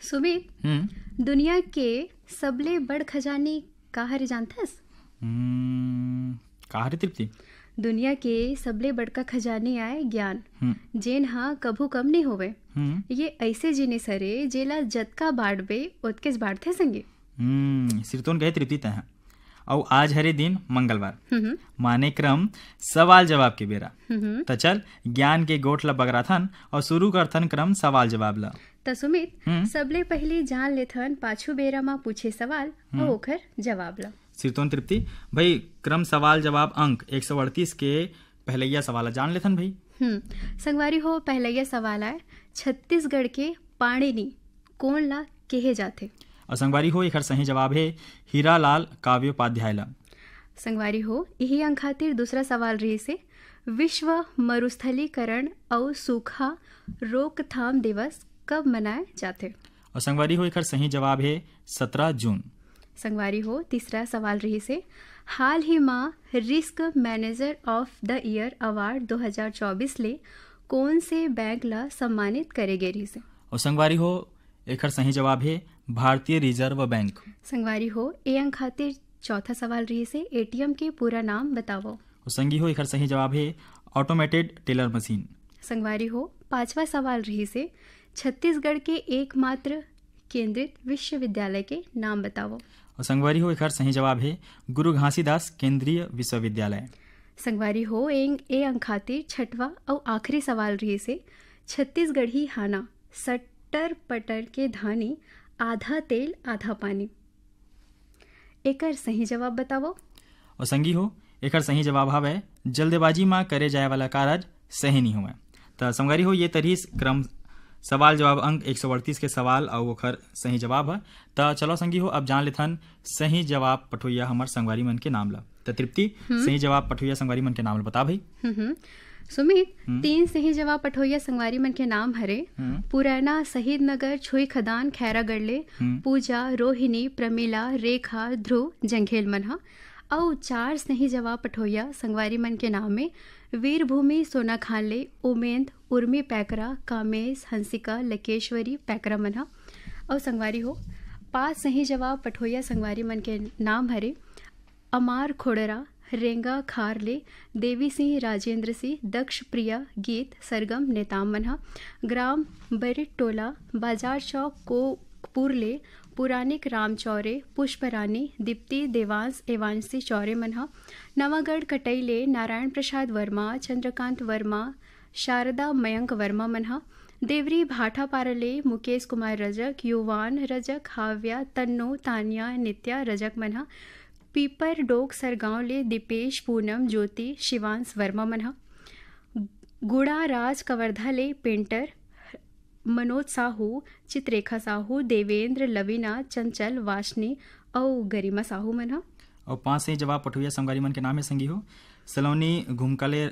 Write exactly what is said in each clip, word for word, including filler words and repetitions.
सुमित, हम्म। दुनिया के सबले बड़ खजानी का हरे जानथस? हम्म, का हरे तृप्ति? दुनिया के सबले बड़का खजानी आय ज्ञान, हम्म। जेन ह कभू कम नइ होवे। हम्म। ये ऐसे जिनिस हरे जेला जतका बांटबे ओतकेच बांटथे संगी। हम्म, सिरतोन कहे तृप्ति तैं ह। अउ आज हरे दिन मंगलवार, हम्म। माने क्रम सवाल जवाब के बेरा। हम्म। त चल, ज्ञान के गोठ ल बगराथन अउ शुरू करथन क्रम सवाल जवाब ल। त सुमित, हम्म। सबले पहिली जान लेथन पाछू बेरा म पूछे सवाल हम्म। अउ ओखर जवाब ल। सिरतोन तृप्ति, भाई, क्रम सवाल जवाब अंक एक सौ अड़तीस के पहलैया सवाल ल जान लेथन भाई। हम्म, संगवारी हो, पहलैया सवाल आय, छत्तीसगढ़ के पाणिनि कोन ला केहे जाथे? अउ संगवारी हो, एखर सही जवाब हे हीरालाल काव्योपाध्याय ला। संगवारी हो, इही अंक खातिर दूसरा सवाल रहिस हे, विश्व मरुस्थलीकरण अउ सूखा रोकथाम दिवस कब मनाय जाथे? अउ संगवारी हो, एखर सही जवाब हे सत्रह जून। संगवारी हो, तीसरा सवाल रहिस हे, हाल ही म Risk Manager of the Year Award दो हज़ार चौबीस ले कोन से बैंक ला सम्मानित करे गे रहिस हे? अउ संगवारी हो, एखर सही जवाब हे भारतीय रिजर्व बैंक। संगवारी हो, ए अंक खातिर चौथा सवाल रहिस हे, एटीएम के पूरा नाम बतावव। अउ संगी हो, एखर सही जवाब हे ऑटोमेटेड टेलर मशीन। संगवारी हो, पांचवा सवाल रहिस हे, छत्तीसगढ़ के एकमात्र केंद्रित विश्वविद्यालय के नाम बतावव। अउ संगवारी हो, एखर सही जवाब हे गुरु घासीदास केंद्रीय विश्वविद्यालय। संगवारी हो, एंग-, ए अंक खातिर छठवा अउ आखिरी सवाल रहिस हे, छत्तीसगढ़ी हाना, सट्टर पटर के धानी, आधा तेल आधा पानी। एकर सही जवाब बतावव। अउ संगी हो, एकर सही जवाब हवय, जल्दबाजी म करे जाए वाला कारज सही नहीं होवय। त संगवारी हो, ये तरिस क्रम सवाल जवाब अंक एक सौ अड़तीस के सवाल अउ ओखर सही जवाब ह। त चलो संगी हो, अब जान लेथन सही जवाब पठोइया हमर संगवारी मन के नाम ल। त तृप्ति, हम्म। सही जवाब पठोइया संगवारी मन के नाम ल बता भाई। हम्म, हम्म। सुमित, हम्म। तीन सही जवाब पठोइया संगवारी मन के नाम हरे, हम्म। पुराना शहीद नगर, छुई खदान, खैरागढ़ ले, हम्म। पूजा, रोहिणी, प्रमिला, रेखा, ध्रुव, जंघेल मन ह। अउ चार सही जवाब पठोइया संगवारी मन के नाम में वीरभूमि सोनाखान ले उमेंद, उर्मी पैकरा, कामेश, हंसिका, लकेश्वरी पैकरा मन ह। अउ संगवारी हो, पांच सही जवाब पठोइया संगवारी मन के नाम हरे अमार खोड़रा, रेंगा खार ले देवी सिंह, राजेंद्र सिंह, दक्ष प्रिया, गीत सरगम नेताम मन ह। ग्राम बरिट टोला, बाजार चौक कोकपुर ले पुरानिक राम चौरे, पुष्प रानी, दीप्ति, देवांश, एवांशी चौरे मन ह। नवागढ़ कटई ले नारायण प्रसाद वर्मा, चंद्रकांत वर्मा, शारदा मयंक वर्मा मन ह। देवरी भाटापारा ले मुकेश कुमार रजक, युवान रजक, हाव्या, तन्नो, तानिया, नित्या रजक मन ह। पीपर डोक सरगांव ले दीपेश, पूनम, ज्योति, शिवांश वर्मा मन ह। गुड़ा राज कवर्धा ले पेंटर मनोज साहू, चित्रेखा साहू, देवेंद्र, लवीना, चंचल, वाशनी अउ गरिमा साहू मन ह। अउ पांच सही जवाब पठोइया संगवारी मन के नाम हे संगी हो, सलोनी घुमका ले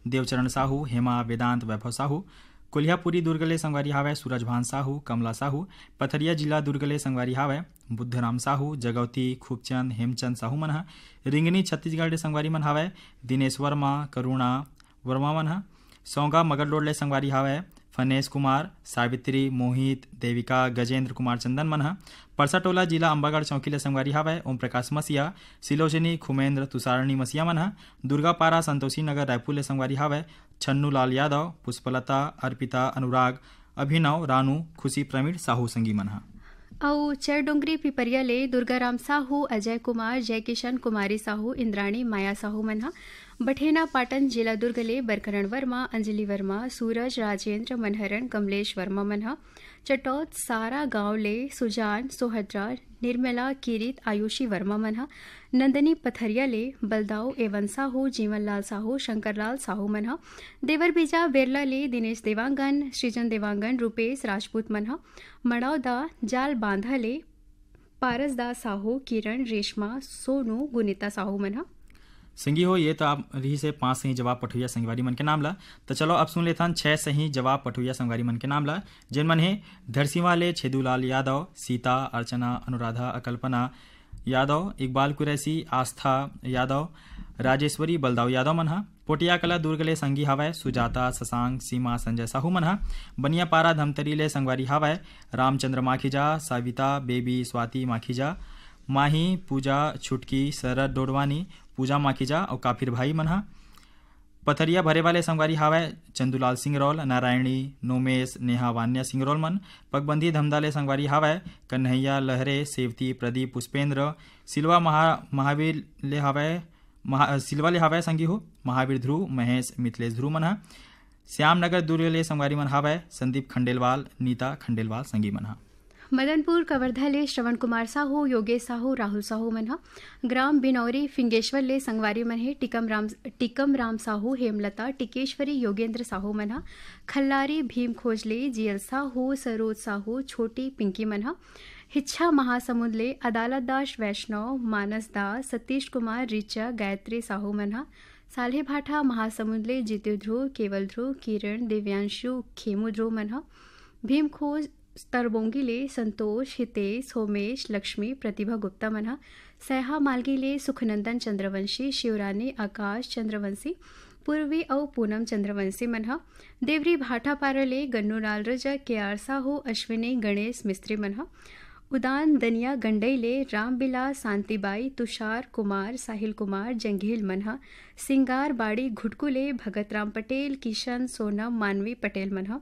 देवचरण साहू, हेमा, वेदांत, वैभव साहू, कोलिहापुरी दुर्ग ले संगवारी हावय सूरज भान साहू, कमला साहू, पथरिया जिला दुर्ग ले संगवारी हावय बुद्धराम साहू, जगौती, खूबचंद, हेमचंद साहू मन ह। रिंगनी छत्तीसगढ़ ले संगवारी मन हावय दिनेश वर्मा, करुणा वर्मा मन ह। सौंगा मगरलोड ले संगवारी हावय फनेश कुमार, सावित्री, मोहित, देविका, गजेंद्र कुमार चंदन मन ह। परसा टोला जिला अंबागढ़ चौकी ले संगवारी हावय ओम प्रकाश मसीहा, सिलोचनी, खुमेंद्र, तुषारणी मसीहा मन ह। दुर्गापारा, संतोषी नगर, रायपुर ले संगवारी हावय छन्नू लाल यादव, पुष्पलता, अर्पिता, अनुराग, अभिनव, रानू, खुशी, प्रवीण साहू संगी मन ह। अउ चरडोंगरी पिपरिया ले दुर्गाराम साहू, अजय कुमार, जयकिशन, कुमारी साहू, इंद्राणी, माया साहू मन ह। बठेना पाटन जिला दुर्ग ले बरकरण वर्मा, अंजलि वर्मा, सूरज, राजेंद्र, मनहरन, कमलेश वर्मा मन ह। चटौत सारा गांव ले सुजान, सोहद्रा, निर्मला, किरित, आयुषी वर्मा मन ह। नंदनी पथरिया ले बलदाऊ एवन साहू, जीवनलाल साहू, शंकरलाल साहू मन ह। देवरबीजा बेरला ले दिनेश देवांगन, सृजन देवांगन, रूपेश राजपूत मन ह। मड़ौदा जाल बांधा ले पारसदास साहू, किरण, रेशमा, सोनू, गुनीता साहू मन ह। संगी हो, ये तो आप रहिस हे पांच सही जवाब पठोइया संगवारी मन के नाम ला। तो चलो, अब सुन लेथन छह सही जवाब पठोइया संगवारी मन के नाम ला, जेन मन हे धरसीवा ले छेदूलाल यादव, सीता, अर्चना, अनुराधा, अकल्पना यादव, इकबाल कुरैशी, आस्था यादव, राजेश्वरी बलदाऊ यादव मन ह। पोटिया कला दुर्ग ले संगी हावय सुजाता, शशांक, सीमा, संजय साहू मन ह। बनियापारा धमतरी ले संगवारी हावय रामचंद्र माखीजा, सविता, बेबी, स्वाति माखीजा, माही, पूजा, छुटकी, शरद डोडवानी, पूजा माखीजा अउ काफिर भाई मन ह। पथरिया भरेवा ले संगवारी हावय चंदूलाल सिंगरौल, नारायणी, नोमेश, नेहा, वान्या सिंगरौल मन। पगबंदी धमदा ले संगवारी हावय कन्हैया लहरे, सेवती, प्रदीप, पुष्पेंद्र। सिलवा महा-, महावीर ले हावय महा-, सिलवा ले हावय संगी हो महावीर ध्रुव, महेश, मिथिलेश ध्रुव मन ह। श्याम नगर दुर्ग ले संगवारी मन हावय संदीप खंडेलवाल, नीता खंडेलवाल संगी मन ह। मदनपुर कवर्धा ले श्रवण कुमार साहू, योगेश साहू, राहुल साहू मन ह। ग्राम बिनौरी फिंगेश्वर ले संगवारी मन हे टिकम राम, टिकम राम साहू, हेमलता, टिकेश्वरी, योगेंद्र साहू मन ह। खल्लारी भीम खोज ले जीएल साहू, सरोज साहू, छोटी पिंकी मन ह। हिच्छा महासमुंद ले अदालत दास वैष्णव, मानस दास, सतीश कुमार, रिचा, गायत्री साहू मन ह। साल्हेभाठा महासमुंद ले जीतू ध्रुव, केवल ध्रुव, किरण, दिव्यांशु, खेमू ध्रुव मन ह। भीम खोज तरबोंगी ले संतोष, हितेश, होमेश, लक्ष्मी, प्रतिभा गुप्ता मन ह। सैहा मालगी ले सुखनंदन चंद्रवंशी, शिवरानी, आकाश चंद्रवंशी, पूर्वी अउ पूनम चंद्रवंशी मन ह। देवरी भाटापारा ले गन्नूलाल रजक, केआर साहू, अश्विनी, गणेश मिस्त्री मन ह। उदान दनिया गंडई ले रामबिलास, शांतिबाई, तुषार कुमार, साहिल कुमार, जंघेल मन ह। सिंगार बाड़ी घुटकू ले भगत राम पटेल, किशन, सोनम, मानवी पटेल मन ह।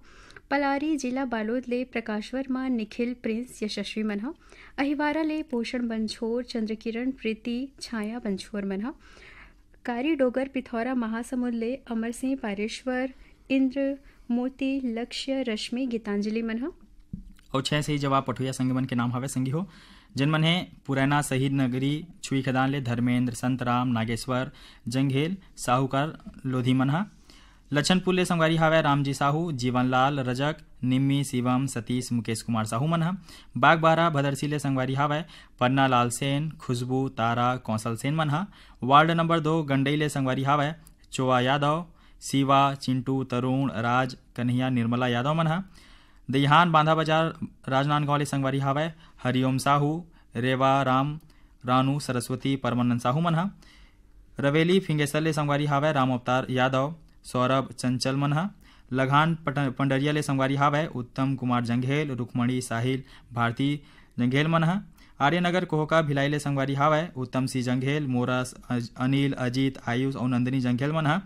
पलारी जिला बालोद ले प्रकाश वर्मा, निखिल, प्रिंस, यशस्वी मन ह। अहिवारा ले पोषण बंछोर, चंद्रकिरण, प्रीति, छाया बंछोर मन ह। कारी डोगर पिथौरा महासमुंद ले अमर सिंह पारेश्वर, इंद्र, मोती, लक्ष्य, रश्मि, गीतांजलि मन ह। अउ छह सही जवाब पठोइया संगी मन के नाम हवे संगी हो, जेन मन हे पुरैना शहीद नगरी छुई खदान ले धर्मेंद्र, संतराम, नागेश्वर, जंघेल, साहूकार, लोधी मन ह। लछनपुर ले संगवारी हावय रामजी साहू, जीवनलाल रजक, निम्मी, शिवम, सतीश, मुकेश कुमार साहू मन ह। बागबाहरा भदरसी ले संगवारी हावय पन्नालाल सेन, खुशबू, तारा, कौशल सेन मन ह। वार्ड नंबर दो गंडई ले संगवारी हावय चोवा यादव, शिवा, चिंटू, तरुण, राज, कन्हैया, निर्मला यादव मन ह। दइहान बांधा बाजार राजनांदगांव ले संगवारी हावय हरिओम साहू, रेवा राम, रानू, सरस्वती, परमानंद साहू मन ह। रवेली फिंगेसर ले संगवारी हावय राम अवतार यादव, सौरभ चंचल मन ह। लघान पट-, पंडरिया ले संगवारी हावय उत्तम कुमार जंघेल, रुक्मणी, साहिल, भारती जंघेल मन ह। आर्यनगर कोहका भिलाई ले संगवारी हावय उत्तम सिंह जंघेल, मोरस, अज-, अनिल, अजीत, आयुष अउ नंदिनी जंघेल मन ह।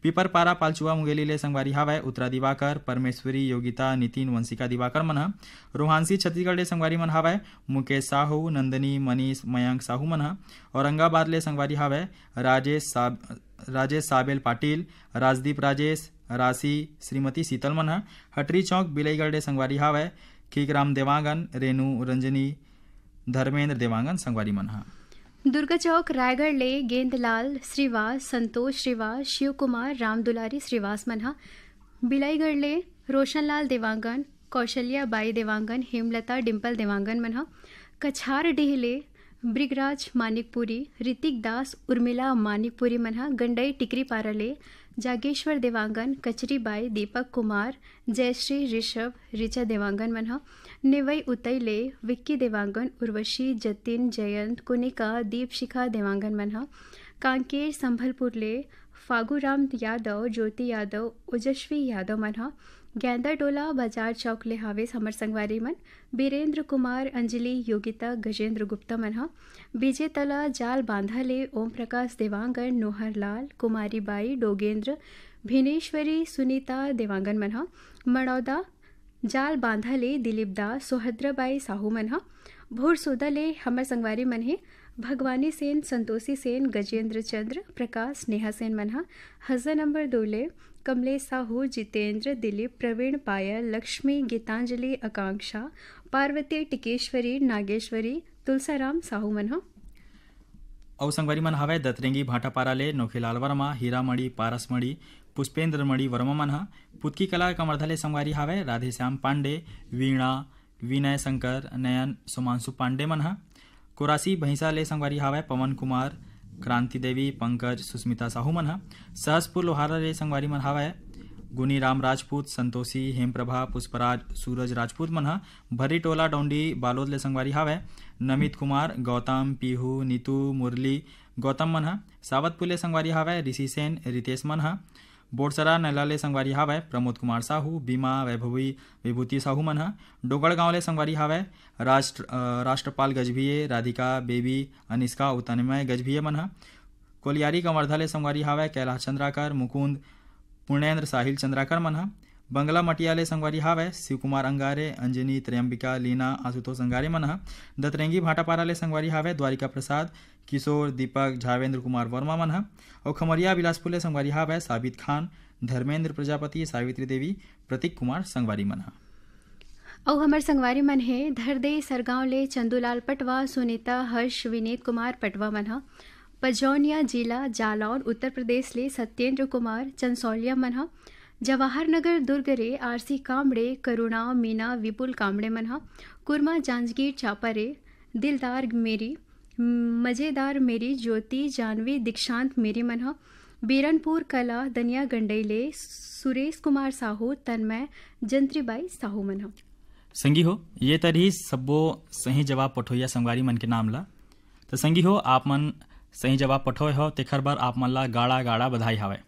पीपरपारा पालचुआ मुंगेली ले संगवारी हावय उत्तरा दिवाकर, परमेश्वरी, योगिता, नितिन, वंशिका दिवाकर मन ह। रोहानसी छत्तीसगढ़ ले संगवारी मन हावय मुकेश साहू, नंदिनी, मनीष, मयंक साहू मन ह। औरंगाबाद ले संगवारी हावय राजेश साब-, राजेश साबेल पाटिल, राजदीप राजेश, राशि, श्रीमती शीतल मन ह। हटरी चौक बिलईगढ़ ले संगवारी हावय खीकराम देवांगन, रेनू, रंजनी, धर्मेंद्र देवांगन संगवारी मन ह। दुर्गा चौक रायगढ़ ले गेंदलाल श्रीवास, संतोष श्रीवास, शिव कुमार, रामदुलारी श्रीवास मन ह। बिलाईगढ़ ले रोशनलाल देवांगन, कौशल्या बाई देवांगन, हेमलता, डिंपल देवांगन मन ह। कछार डीह ले ब्रिगराज मानिकपुरी, ऋतिक दास, उर्मिला मानिकपुरी मन ह। गंडई टिकरीपारा ले जागेश्वर देवांगन, कचरी बाई, दीपक कुमार, जयश्री, ऋषभ, ऋचा देवांगन मन ह। नेवई उतई ले विक्की देवांगन, उर्वशी, जतिन, जयंत, कुनिका, दीपशिखा देवांगन मन ह। कांकेर संभलपुर ले फागुराम यादव, ज्योति यादव, ओजस्वी यादव मन ह। गैंदाटोला बाजार चौक ले हावेस हमर संगवारी मन बीरेंद्र कुमार, अंजलि, योगिता, गजेंद्र गुप्ता मन ह। बीजेतला जाल बांधा ले ओम प्रकाश देवांगन, नोहर लाल, कुमारी बाई, डोगेंद्र, भिनेश्वरी, सुनीता देवांगन मन ह। मड़ौदा जाल बांधा ले दिलीप दास, सुभद्रा बाई साहू मन ह। भोरसोदा ले हमर संगवारी मन हे भगवानी सेन, संतोषी सेन, गजेंद्र चंद्र, प्रकाश, नेहा सेन मन ह। हजा नंबर दो ले कमलेश साहू, जितेंद्र, दिलीप, प्रवीण, पायल, लक्ष्मी, गीतांजलि, आकांक्षा, पार्वती, टिकेश्वरी, नागेश्वरी, तुलसाराम साहू मन ह। अउ संगवारी मन हावय दतरेंगी भाटापारा ले नोखेलाल वर्मा, हीरामणि, पारसमणि, पुष्पेंद्रमणि वर्मा मन ह। पुतकी कला कमरधा ले संगवारी हावय राधेश्याम पांडे, वीणा, विनय शंकर, नयन, सुमांशु पांडे मन ह। कोरासी भैंसा ले संगवारी हावय पवन कुमार, क्रांति देवी, पंकज, सुस्मिता साहू मन ह। सहसपुर लोहारा ले संगवारी मन हावय गुनीराम राजपूत, संतोषी, हेमप्रभा, पुष्पराज, सूरज राजपूत मन ह। भर्री टोला डौंडी बालोद ले संगवारी हावय नमित कुमार, गौतम, पीहू, नीतू, मुरली, गौतम मन ह। सावतपुर ले संगवारी हावय ऋषि सेन, रितेश मन ह। बोरसरा नैला ले संगवारी हावय प्रमोद कुमार साहू, बीमा, वैभवी, विभूति साहू मन ह। डोंगरगांव ले संगवारी हावय राष्ट्र अ, राष्ट्रपाल गजभिये, राधिका, बेबी, अनिष्का अउ तन्मय गजभिये मन ह। कोलियारी कवर्धा ले संगवारी हावय कैलाश चंद्राकर, मुकुंद, पूर्णेंद्र, साहिल चंद्राकर मन ह। बंगला मटिया ले संगवारी हावय शिव कुमार अंगारे, अंजनी, त्रयंबिका, लीना, आशुतोष अंगारे मन ह। दतरेंगी भाटापारा ले संगवारी हावय द्वारिका प्रसाद, किशोर, दीपक, झावेंद्र कुमार वर्मा मन ह। अउ खमरिया बिलासपुर ले संगवारी हावय साबित खान, धर्मेंद्र प्रजापति, सावित्री देवी, प्रतीक कुमार संगवारी मन ह। अउ हमर संगवारी मन हे धरदे सरगांव ले चंदूलाल पटवा, सुनीता, हर्ष, विनीत कुमार पटवा मन ह। पजौनिया जिला जालौन उत्तर प्रदेश ले सत्येंद्र कुमार चंसौलिया मन ह। जवाहर नगर दुर्ग रे आरसी कामड़े, करुणा, मीना, विपुल कामड़े मन ह। कुरमा जांजगीर चांपा रे दिलदार मेरी, मजेदार मेरी, ज्योति, जानवी, दीक्षांत मेरी मन ह। बीरनपुर कला दनिया गंडई ले सुरेश कुमार साहू, तन्मय, जंत्रीबाई साहू मन ह। संगी हो, ये त रहिस सब्बो सही जवाब पठोइया संगवारी मन के नाम ला। त संगी हो, आप मन सही जवाब पठोए हो, तेखर बर आप मन ला गाड़ा गाड़ा बधाई हावय।